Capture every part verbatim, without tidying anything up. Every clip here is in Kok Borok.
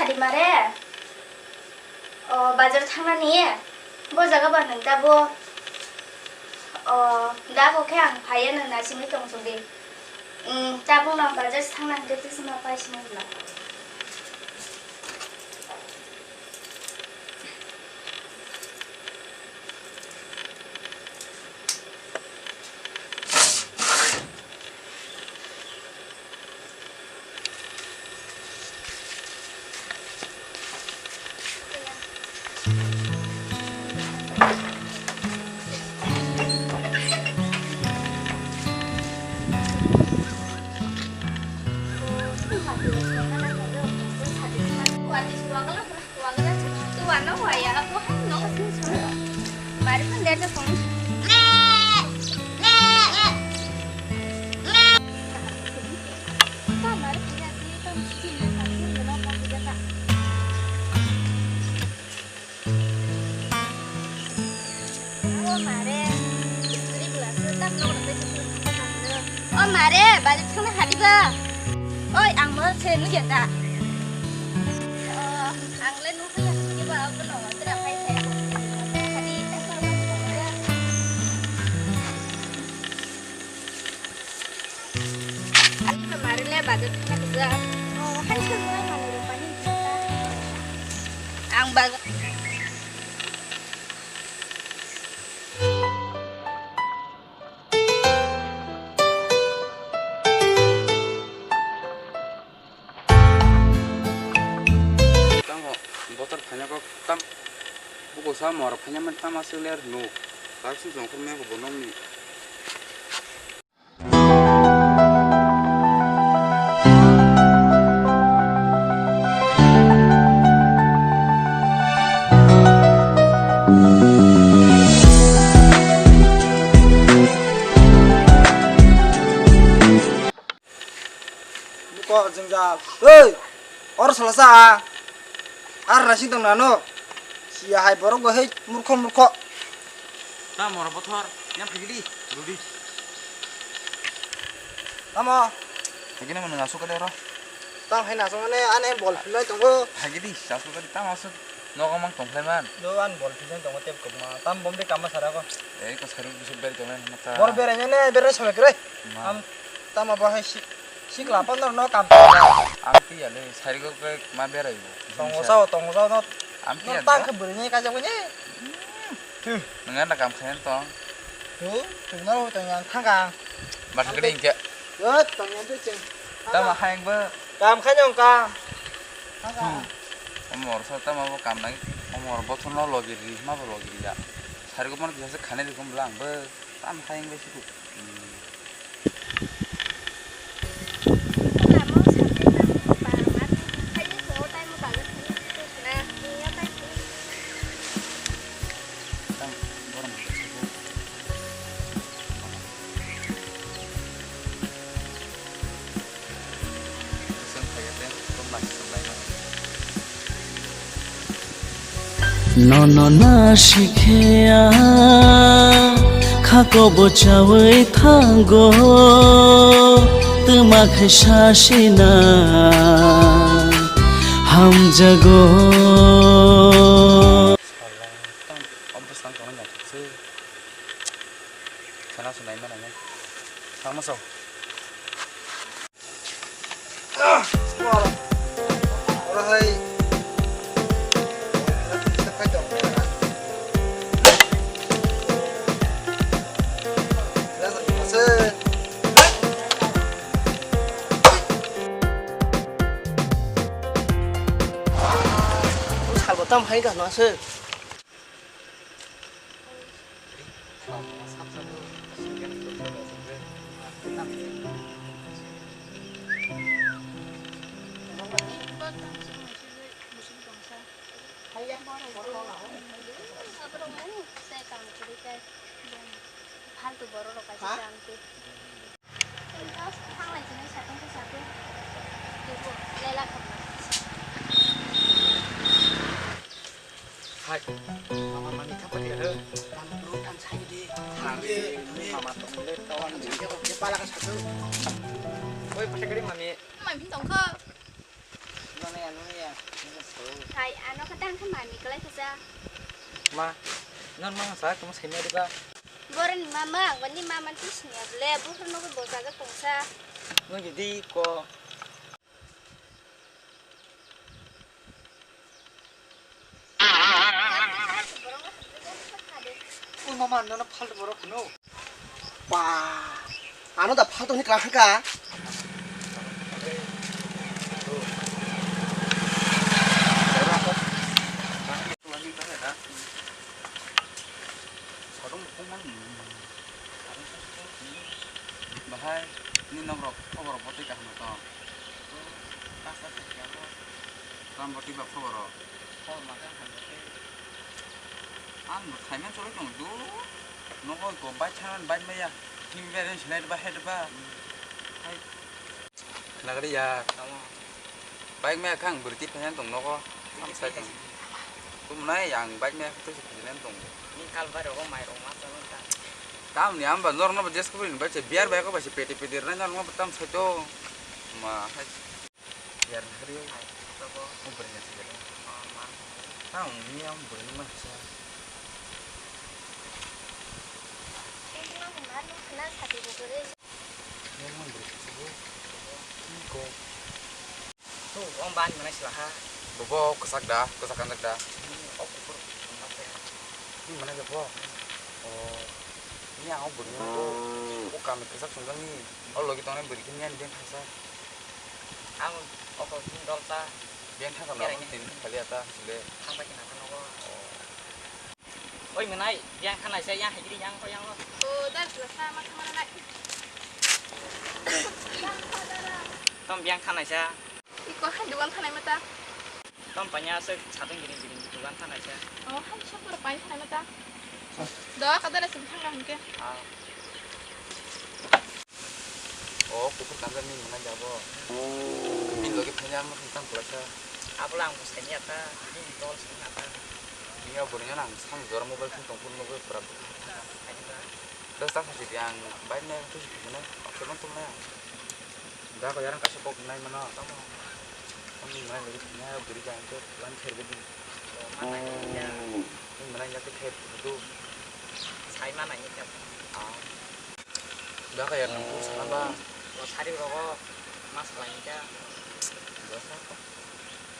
Mare, o, bazar thangnani, bo jaga ba nwng tabuk, o, da kok khe ang phaiya, nwng naisingwi tong chwng di. Umm, tabuk no bazar se thangna hwnkhe twi sima pai sima rwna. O mare, istri bwlaswk tak nokno tei sokwi thangkha nangno. O mare, bazar thangna hadi ba. Oi, ang mo se nugya da. O, ang le nugya hadi ba, abono tera phai phai. Hadi tak nokno tei sokwi. Ani mare le bazar thangna kisa. O, hai se mo mane rupani kisa. Ang bazar Tamo botor phaina kok tam buko sa mor phaina man tam aswk ler nuk. Karsing songkhor me bo nongni. Buko jwngjal. Hei! Oro salasa a. Ar naising tong nano. Siya hai borok bo hei murkho murkho. Tamo oro bothor, yang phigidi, rudi. Tamo. Phigini mano asuk kade oro. Tang hai nasuk mane ane bol philai tongo. Phigidi, asuk kade tamo asuk. Nogo mang tongphlai man. Do an bol philai tongo tep kopma. Tam bombe kama sara ko. Ei ko saru bisu beri tongo mata. Bor berai ne berai sona kre. Ma. Am Tamo bo hai si-, sikla phano no kam. Ang tiyale, sarigo khe ma berai bo. Tongo sao, tongo sao no. Ang no tiya tang do. Khe bwrwi ni kaijak ni. Hmm. Nang na kam khayan tong. Tu, tu no tong yang thang kang. Ba thang ding kya. Yo, tong yang tu ching. Tamo hai ang ba. Kam khayan ka. Thang kang. Hmm. Amor sa tamo bo kam nai. Amor bo thon no logi ri, ma bo logi ya. Sarigo man kisa khane ri kum blang ba. Tam hai ang ba siku. Hmm. Nono na sikhe a khako bo chawi thango, twma khe sasina hamjago. Salai, tam, obvastan kono nyakse. Sana sunai mana ne? Sama so. Salbo tam hai ka no se. Faltu borok rok kaisa chang twi. Just thanglai chini satung khe satung. Tubu lela khapna. Hai, mama mani kha pati aro. Tam bro tam sai di. Hari mama tong le ton. Kepala ka satung. Oi, pati gari mami. Mami tong kha. Hai, ano khe tang khe mami kwlai khe cha. Ma, non ma sa kamo sainya diba. Boroni mama, wani mama tisnya ble, buhur nogo bojaga tongsa. Nung jodi ko. O mama, nono phalto borok hino. Ba, ano da phalto hini kla kha. Sodong bukung man. Bahai, ni nok rok khobor rok botwi kaham tong. Tasa khe kya bo. Tamo twi ba khobor rok. Khobor ma khe hamjak khe. Ang bo thaiman choli tong du. Nogo ko bai thanan bai maya. Him beren silai ba het ba. Hai. Nagari ya. Tamo. Bike maya khang bwrwi twi phaiyan tong nogo. Bwrwi twi phaiyan tong. Tumnai ang bike maya khe twi phaiyan tong. Ni kal bai rogo mai rok ma chalon ta. Tamni amba norno ba jesko bini bai se biar bai ko ba se pete pete rna norno ba tam sai to. Ma hai. Biar nagari. Hai, to bo. Ko bwrwi na se. Ma. Tam ni am bwrwi ma sa. Normal bwrwi se. Ko. Tu, om bani mana sila ha. Bobo kwchak da, kwchak kanjak da. Hmm, o kuphur. Ni mana jabo. O. Ni ang o bwrwi no. O kami kwchak swngjak ni. O logi tongnai bwrwi khe ni ani beng thangsa. Ang o ko tin dol ta. Beng thangsa na tin khali ata sile. Thang bai khe na nogo. O. Oi mwnai, biyang khanai sa yang haigiri yang ko yang lo. O, dar sila sa ma thangma nai. Tom biyang khanai sa. Iko hai dugan khanai mata. Tom panya se chatong gini gini dugan khanai sa. O, hai sok pura panya khanai mata. Do ka dar sila thangma hingke. Ah. O kuphur kanjak ni mwnai jabo. Bini logi phaiya ang tang kwlaisa. Abo lang bo saini ata, bini dol saini ata. Bini o bwrwi no ang sam jora mobile phone tong phuru nugwi pura. Dos ta khasi di ang bike nai twi si phunai, option tong nai. Da ko yarang kaisa kok nai mano. Tamo. Ang ni mwnai logi phaiya bwrwi jang khe plan kher gedi. Mwnai ya. Ni mwnai ya khe kher gedi. Sai mwnai ya. Ah. Da kaya nang sana ba. O sari rogo mas lain ka.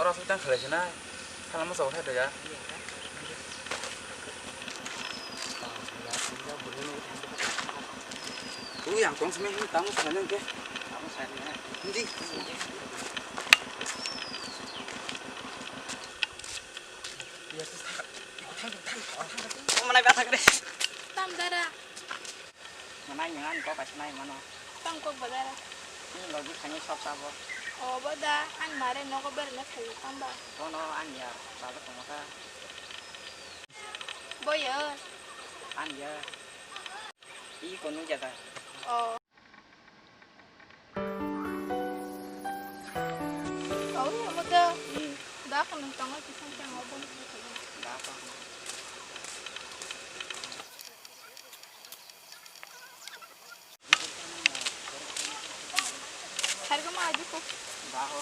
Oro asal tang khalai sina. Sana mas awal ada ya. Tu yang tong sini tang sana ke. Tang sana. Hindi. Mana ba thang deh. Tam dara. Manai nang ani kok kaisa nai mano. Tang kok bo dara. Ni logi thani sok sabo. O bo da, ang mare nogo berna thayo tamba. Bono ani ya, baba tongma kha. Boyo. Ani ya. I ko nung jada. O. Au, amo da. Hmm. Da ko nung tanga kisang kya ngau bon. Da ko. Sari ko ma aji ko. Baho.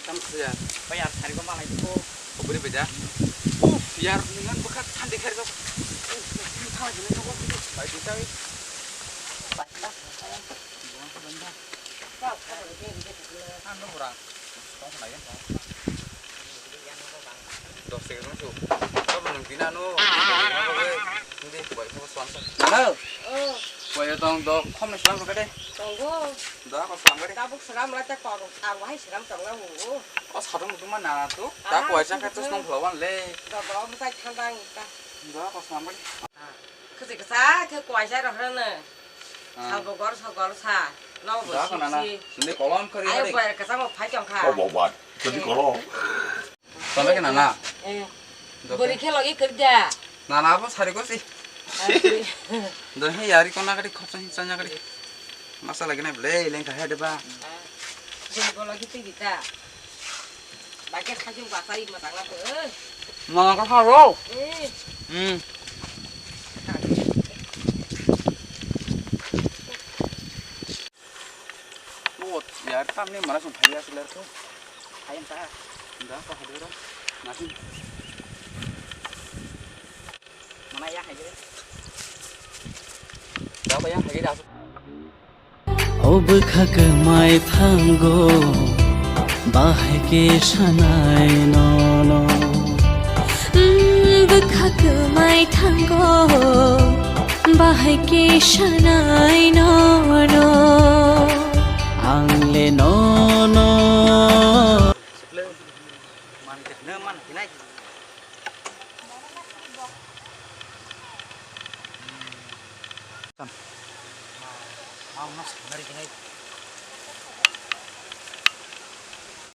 Tam khaya. Bayar sari ko ma lai ko. Obri beja. Uf, yar, ningan bwkha thandi kher ko. Uf, ni thala jene ko. Bai di tawi. Bai di tawi. Ano bura. Tong lai ya. Dos tiga nung su. Kabo nung dina no. Hindi, boy ko suang sa. Hello. Oh. Boy tong do khom ni suang ko kade. Tonggo. Do ko suang kade. Tabuk seram la ta ko. Ang wahai seram tong la hu. O sadung tu mana tu. Da ko aja ka tus nong lawan le. Do do mo sai thandang ta. Do ko suang kade. Khisi kisa khe ko aja ro hne. Salbo gor sa gor sa. No bo. Da ko nana. Sindi kolom kari. Ayo hari. Boy kisa mo phai tong kha. Oh, boy. Sindi kolom. Tole ke nana. Eh. Bori khe logi kerja. Nana abo sari ko si. Dohe yari kona kari khopsa hinsa nya kari. Masa lagi na ble leng kahai deba. Bori ko logi tu kita. Bagai khajung basai matang apa eh. Mama ko haro. Eh. Hmm. Bo yar tamni mana song phai ya silar ko. Ayam ta. Enggak apa, hadir. Nasin. Mana ya, hadir. Enggak apa ya, hadir. O bwkha kwmai thango, bahai khe sanai nono. Mm, bwkha kwmai thango, bahai khe sanai nono. Ang le nono.